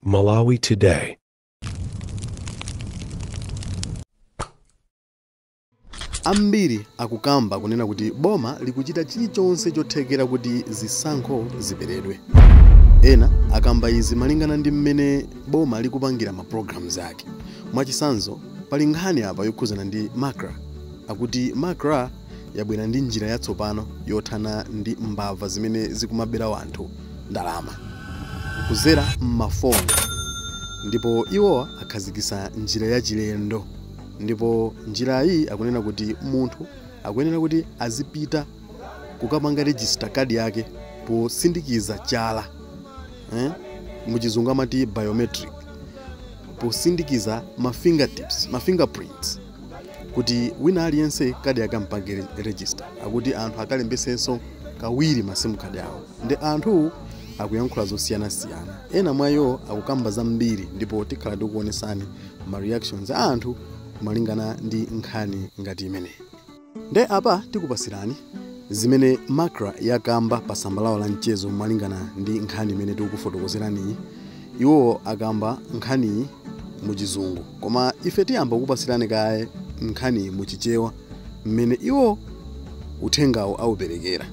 Malawi Today. Ambiri akukamba kunena kuti boma likuchita chilichonse chothekera kuti zisankho ziberedwe. Ena akamba izi malingana ndi mmene boma likupangira ma programs ake. Mwachitsanzo, pali nkhani apa yokhuzana ndi MACRA. Akuti MACRA yabwera ndi njira yatsopano yothana ndi mbava zimene zikumabera anthu ndalama kuzera m'mafoni, ndipo iwowa akhazikitsa njira yachilendo. Ndipo njira iyi akunena kuti munthu akuyenera kuti azipita kukapanga register kadi yake posindikiza chala, muchizungu amati biometric, posindikiza ma fingertips, ma fingerprints, kuti wina aliyense kadi yake ampange register. Akuti anthu akalembesenso kawiri ma SIM card awo. Ndi anthu akuyankhula zosiyanasiyana, ena mwa iwo akukamba zambiri, ndipo tikhala tikuonesani ma reactions a anthu malingana ndi nkhani ngati imeneyi. Nde apa tikupasirani zimene MACRA yakamba pa tsamba lawo la mchezo malingana ndi nkhani imene tikukufotokozeraniyi. Iwo akamba nkhaniyi muchizungu, koma ife tiyamba kukupasirani kaye nkhaniyi muchichewa mmene iwo uthengawo auperekera.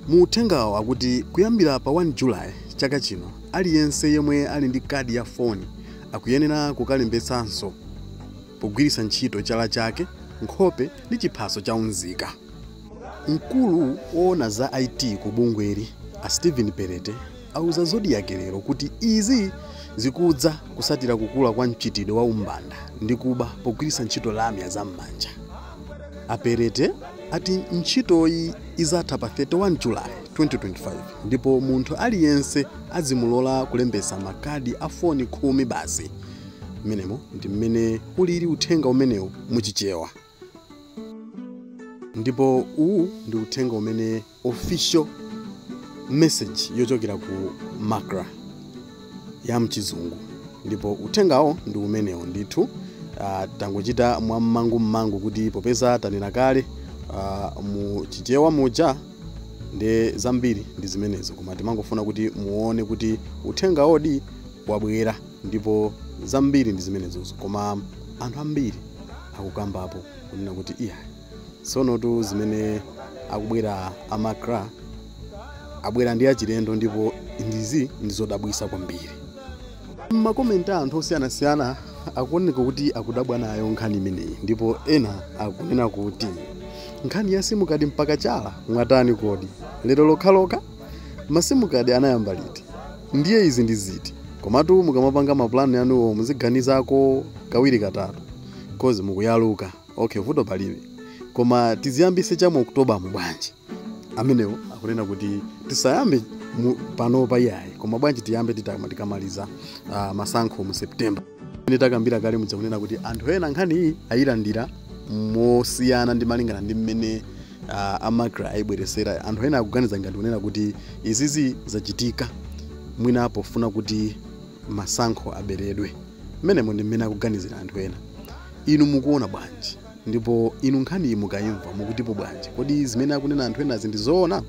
Mu uthengawo akuti kuyambira pa 1 July chaka chino, aliyense yemwe ali ndi kadi ya foni akuyenera kukalembetsanso pogwiritsa ntchito chala chake, nkhope ndi chiphaso cha unzika. Mkulu woona za IT ku bungweli a Stephen Perete auza Zodiak lero kuti izi zikudza kusatira kukula kwa mchitidwe wa umbanda ndi kuba pogwiritsa ntchito lamya za m'manja. A Perete ati ntchitoyi izatha pa 31 July 2025, ndipo munthu aliyense azimulola kulembetsa makadi a foni 10 basi. Mmenemo ndi mmene ulili uthenga umenewu muchichewa, ndipo uwu ndi uthenga umene official message yochokera ku MACRA ya mchizungu, ndipo uthengawo ndi umenewo ndithu. Tangochita mwammangu kuti popeza tanena kale mu chichewa muja, ndi zambiri ndi zimenezo, koma timangofuna kuti muone kuti uthengawo wabwera, ndipo zambiri ndi zimenezozo. Koma anthu ambiri akukambapo kunena kuti iya, tsonotu zimene akubwera a MACRA abwera ndi achilendo, ndipo ndizi ndizodabwitsa kwambiri. Ma comment a anthu osiyanasiyana akuoneka kuti akudabwa nayo nkhani imeneyi, ndipo ena akunena kuti nkhani ya SIM card mpaka chala mwatani kodi lero lokhalokha? Ma SIM card anayamba liti? Ndiye izi ndi ziti? Komatu mukamapanga mapulani anuwo muziganizako kawiri katatu, cause mukuyaluka. Okay, vuto palibe, koma tiziyambise cha mu October mu bwanji? Amenewo akunena kuti tisayambe panopa iyayi, koma bwanji tiyambe tikamaliza masankho mu September. Ine takambira kale mudza kunena kuti anthu ena nkhani iyi ayilandira mosiyana ndi malingana ndi mmene a MACRA ayibweresera. Anthu ena akuganiza ngati kunena kuti izizi zachitika mwina pofuna kuti masankho aberedwe. Mmenemo ndi mmene akuganizira anthu ena. Inu mukuona bwanji? Ndipo inu nkhani iyi mukayimva mukutipo bwanji? Kodi zimene akunena anthu enazi ndi zoona?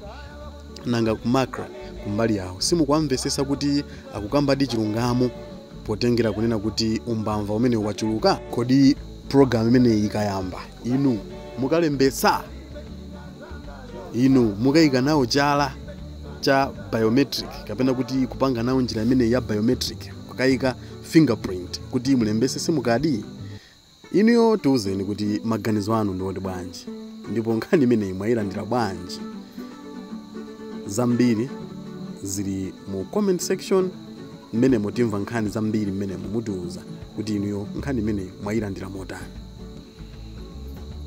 Nanga ku MACRA kumbali yawo simukuwamvesesa kuti akukambadi chilungamo potengera kunena kuti umbamva umene wachuluka? Kodi program imeneyi ikayamba inu mukalembetsa? Inu mukayika nawo chala cha biometric, kapena kuti kupanga nawo njira imeneyi ya biometric, kukayika fingerprint kuti mulembese SIM card? Inuyo tiwuzeni kuti maganizo anu ndi oti bwanji, ndipo nkhani imeneyi mwayilandira bwanji? Zambiri zili mu comment section mmene mutimva nkhani zambiri, mmene mutiuza kuti inuyo nkhani imeneyi mwayilandira motani.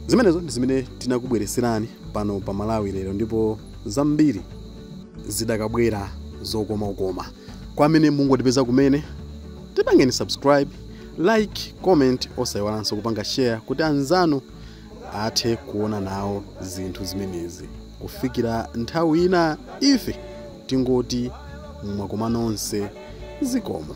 Zimenezo ndi zimene tinakubwereserani pano pa Malawi Lero, ndipo zambiri zidakabwera zokomakoma. Kwa amene mungotipeza kumene, tipangeni subscribe, like, comment, osayiwalanso kupanga share kuti anzanu athe kuona nawo zinthu zimenezi. Kufikira nthawi ina, ife tingoti mwakoma nonse, zikomo.